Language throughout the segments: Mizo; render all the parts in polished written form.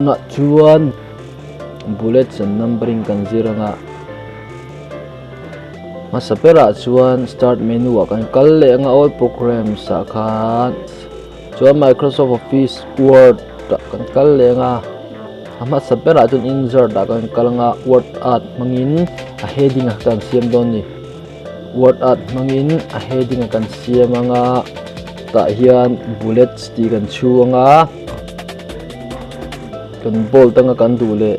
Tunah chuan bullets and numbering kan zir anga hmasa berah chuan start menu ah kan kal leh anga all programs ah khan chuan Microsoft Office Word ah kan kal leh anga a hmasa berah chuan insert ah kan kal anga word art hmangin a heading ah kan siam dawn a ni word art hmangin a heading ah kan siam anga tah hian bullets tih kan chhu anga. Kan bolt anga kan duh leh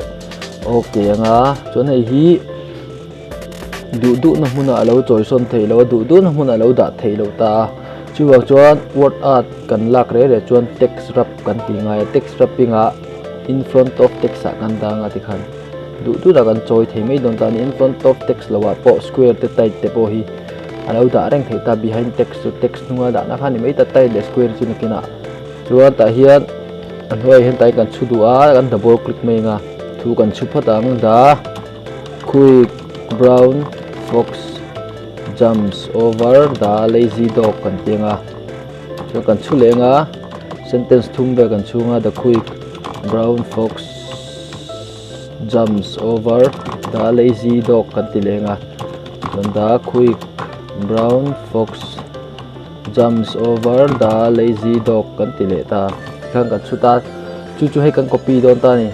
okay anga chuan hei hi duh duh na hmunah a lo chawi sawn theih loh a duh duh na hmunah a lo dah theih loh ta a chuvang chuan word art kan lak reh reh chuan text wrap kan tih ngai a text wrapping ah in front of text ah kan dang a tikhan duh duh lah kan chawi thei mai dawn ta a ni in front of text lo ah pawh square te tight te pawh hi a lo dah reng theih ta behind text chu text hnunga dahna kha a ni mai ta tight leh square chu nakinah chuan tah hian. A hnuaiah hian tai kan chhu duh a kan double click mai ang a thu kan chhu phawt ang the quick brown fox jumps over the lazy dog kan ti ang a chuan kan chhu leh ang a sentence thum vel kan chhung a the quick brown fox jumps over the lazy dog kan ti leh ang a chuan the quick brown fox. Jumps over the lazy dog kan ti leh ta tikhan kan chhut a chu chu hei kan copy dawn ta a ni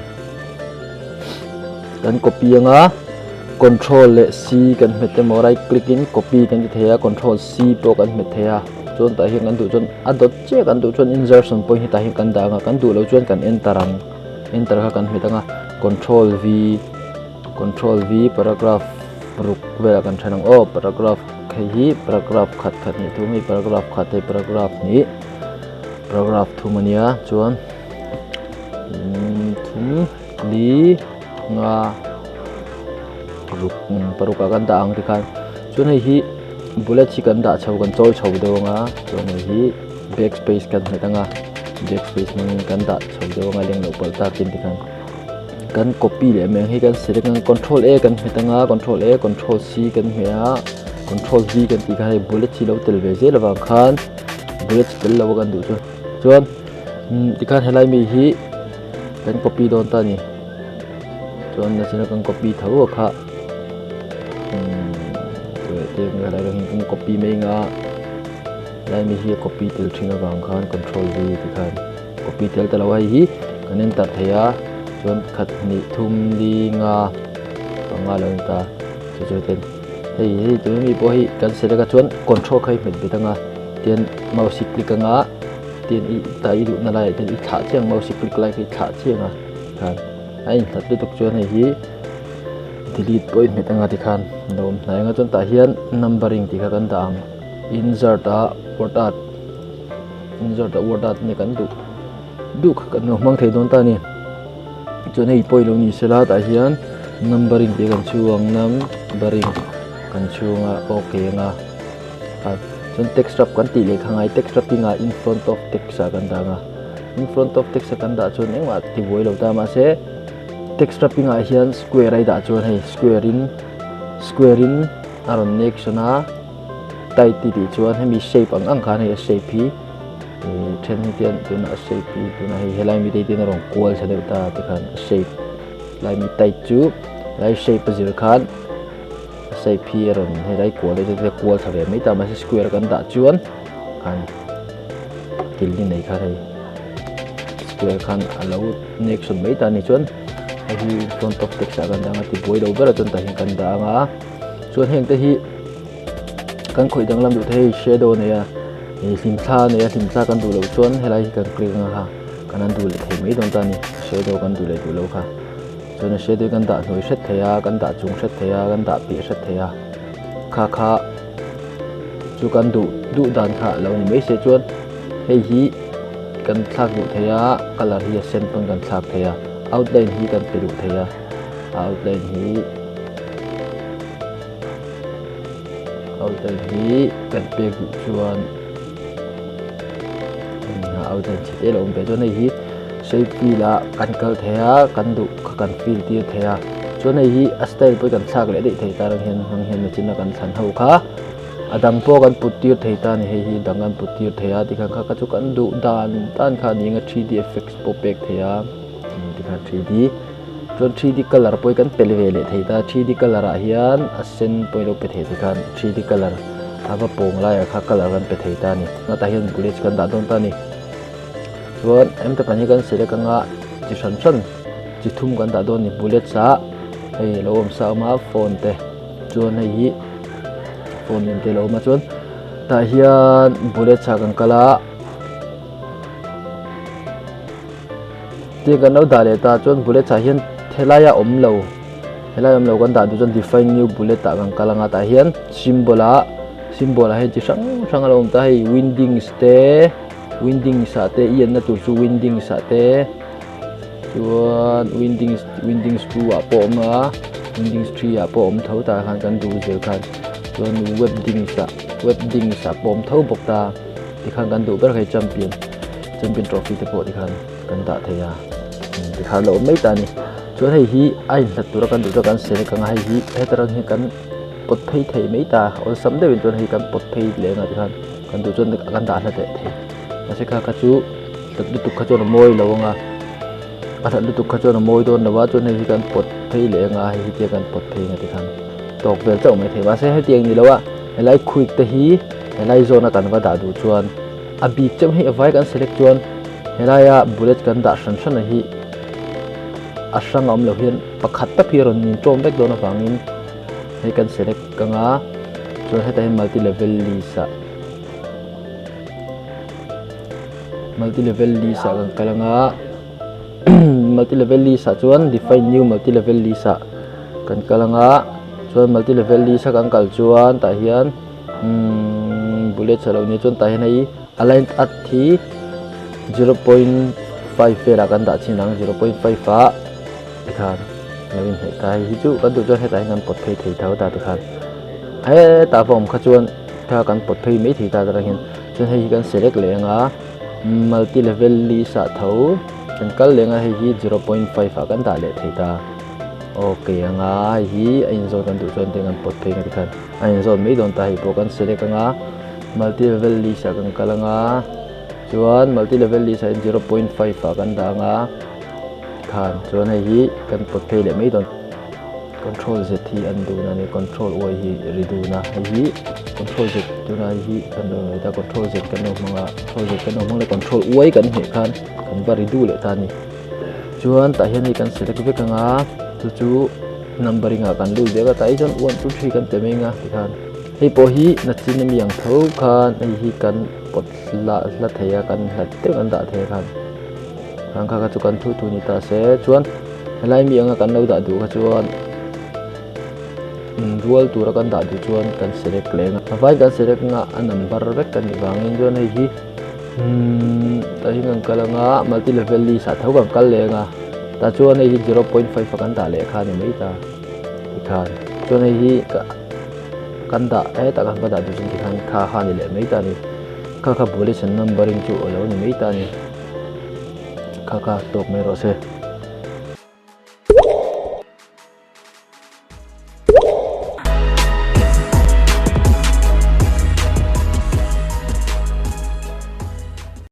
kan copy anga control leh c kan hmet emaw right click in copy kan ti thei a control c pawh kan hmet thei a chuan tah hian kan duh chuan a dawt chiah kan duh chuan insertion point hi tah hian kan dah ang a kan duh loh chuan kan enter ang enter kha kan hmet ang a control v control v paragraph ruk velah kan then ang aw paragraph. Hei hi paragraph khat khat hnih thum hei paragraph khat hei paragraph hnih paragraph thum a nia chuan thum li nga ruk paruk ah kan dah ang tikhan chuan hei hi bullet hi kan dah chho kan chawi chho deuh ang a chuan hei hi backspace kan hmet ang a backspace hmangin kan dah chho deuh ang a leng loh palh takin tikhan. Kan copy leh mai ang hi kan select ang control A kan hmet anga control A control C kan hmeh a control V kan tih khan hei bullet hi lo tel ve zel avang khan bullet tel lo a kan duh chu chuan tikhan helai mi hi kan copy dawn ta a ni chuan nasa kan copy tho a kha helai rawng hi kan copy mai anga helai mi hi a copy tel thin avang khan control V tikhan. Copy tel ta lo a hei hi kan enter thei a chuan khat hnih thum li nga panga lo ni ta chu chu ten hei hei tuna mi pawh hi kan select a chuan control kha i hmet bet anga tian mouse hi click anga tian i ta i duhna laiah hian i thlah chiang mouse hi click lai kha i thlah chiang a tikhan a inhlat lutuk chuan hei hi delete pawh i hmet anga tikhan a lo awm hnai anga chuan tah hian numbering tih kha kan dah ang insert a word art. Insert a word art nge kan duh duh kha kan lo hmang thei dawn ta a ni chuan hei pawh ilo ni sela tah hian numbering tih kan chhung ang numbering kan chhung a okay anga ah chuan text wrap kan tih leh kha ngai text wrapping ah in front of text ah kan dah ang a in front of text a kan dah chuan engmah ti buai lo ta mahse text wrapping ah hian square a i dah chuan hei square in square in a rawn nek sawn a. Tight ti tih chuan hemi shape ang ang khan hei a shape hi ih then hi tian tunah a shape hi tunah hei helai mi te hi tian a rawn kual thla deuh ta tikhan a shape lai mi tight chu helai shape a zir khan a shape hi a rawn helai kual deuh te kual thla ve mai ta mahse square a kan dah chuan khan kil ni nei khan hei square khan a lo nek sawn mai ta a ni chuan hei hi front of text ah kan dah ang a tibuai lo ber a chuan tah hian kan dah ang a chuan heng te hi. Kan khawih danglam duh te hei shadow a nei a ih hlimthla a nei a hlimthla kan duh loh chuan helai hi kan click anga kha kan han duh leh thei mai dawn ta a ni shadow kan duh leh duh loh kha chuan a shadow hi kan dah hnuai hret thei a kan dah chung hret thei a kan dah piah hret thei a kha kha chu kan duh duh dan kha a lo ni mai se chuan hei hi kan thlak duh thei a colour hi a sen pawn kan thlak thei a outline hi kan pe duh thei a outline hi. Outline hi kan pek duh chuan outline chhe te lo awm ve chuan hei hi shape fill ah kan kal thei a kan duh kha kan fill tir thei a chuan hei hi a style pawh hi kan thlak leh daih thei ta rang hian hmang hian machine a kan thlan ho kha a dang pawh kan put tir thei ta a ni hei hi dang kan put tir thei a tikhan kha kha chu kan duh dan dan kha a ni ang a 3D effects pawh pek thei a. Tikhan 3D chuan 3D colour pawh hi kan pe ve leh thei ta 3D colour ah hian a sen pawh hi lo pe thei tikhan 3D colour a va pawng laiah kha colour kan pe thei ta a ni. Tah hian bullets kan dah dawn ta a ni. Chuan em te pahnih kan select anga chi hran hran chi thum kan dah dawn a ni bullets ah hei a lo awm sa awm a phone te chuan hei hi phone lem te a lo awm a chuan tah hian bullets ah kan kal a tiang kan lo dah leh ta chuan bullets ah hian helai a awm lo helai awm lo kan dah duh chuan define new bullet ah kan kal anga tah hian symbol ah symbol ah hian chi hrang hrang a lo awm ta hei windings te. Windings ah te i enna tur chu windings ah te chuan windings windings 2 ah pawh a awm a windings 3 ah pawh a awm tho tah khan kan duh zel khan chuan webdings ah webdings ah pawh a awm tho bawk ta tikhan kan duh ber kha hi champion champion trophy te pawh tikhan kan dah thei a tikhan a lo awm mai ta a ni chuan hei hi a inhlat tura kan duh chuan kan select ang a hei hi heta tang hian kan pawt phei thei mai ta awlsam deuhin chuan hei kan pawt phei leh ang a tikhan. Kan duh chuan kan dah hla teh thei. Mahse kha kha chu hlat lutuk kha chuan a mawi lo ang a, a hlat lutuk kha chuan a mawi dawn lo a, chuan hei hi kan pawt phei leh ang a, hei hi tia kan pawt phei ang a tikhan tawk vel chauh mai thei. Mahse hetiang ni lo a, helai quick te hi helai zawn a kan va dah duh chuan a bik chauh hi a vai kan select chuan helaia bullet kan dah hran hran a hi a hrang a awm lo hian pakhat tak hi a rawn inṭawm vek dawn avangin hei kan select ang a. Chuan hetah hian multi level list ah multi level list ah kan kal anga multi level list ah chuan define new multi level list ah kan kal anga chuan multi level list a kan kal chuan tah hian umm bullets a lo nia chuan tah hian hei aligned at hi 0.5 velah kan dah chhin ang 0.5 ah tikhan lo inhnaih ta hei hi chu kan duh chuan hetah hian kan pawt phei thei tho ta tikhan hetah pawh awm kha chuan kha kan pawt phei mai thei ta atang hian chuan hei hi kan select leh anga multi level list ah tho kan kal leh anga hei hi 0.5 ah kan dah leh thei ta okay anga hei hi a inzawn kan duh chuan kan pawt phei anga tikhan a inzawn mai dawn ta hei pawh kan select anga multi level list ah kan kal anga chuan multi level list ah hian 0.5 ah kan dah anga. Khan chuan hei hi kan pawt phei leh mai dawn. Control Z hi an dun a ni, control Y hi ri dun a, hei hi control Z tuna hei hi kan lo nei ta, control Z kan lo hmang a, control Z kan lo hmang leh control Y kan hmeh khan kan va ri duh leh ta a ni. Chuan tah hian hei kan select vek ang a, chu chu numbering ah kan lut vek a, tah hi chuan 1 2 3 kan pe mai ang a tikhan. Hei pawh hi nachin ami ang tho khan hei hi kan pawt hla hla thei a, kan hlat deuh kan dah thei a khan. Khan kha kha chu kan thu thu ni ta se chuan helai mi anga kan lo dah duh kha chuan rual tura kan dah duh chuan kan select leh anga a vai kan select anga a number vek kan nih vangin chuan hei hi tah hian kan kal anga multi level list ah tho kan kal leh anga tah chuan hei hi 0.5 a kan dah leh kha a ni mai ta tikhan chuan hei hi kan dah hetah kan va dah duh chuan tikhan kha kha a ni leh mai ta a ni kha kha bullet numbering chu a lo ni mai ta a ni. Kha kha tawk mai rawh se.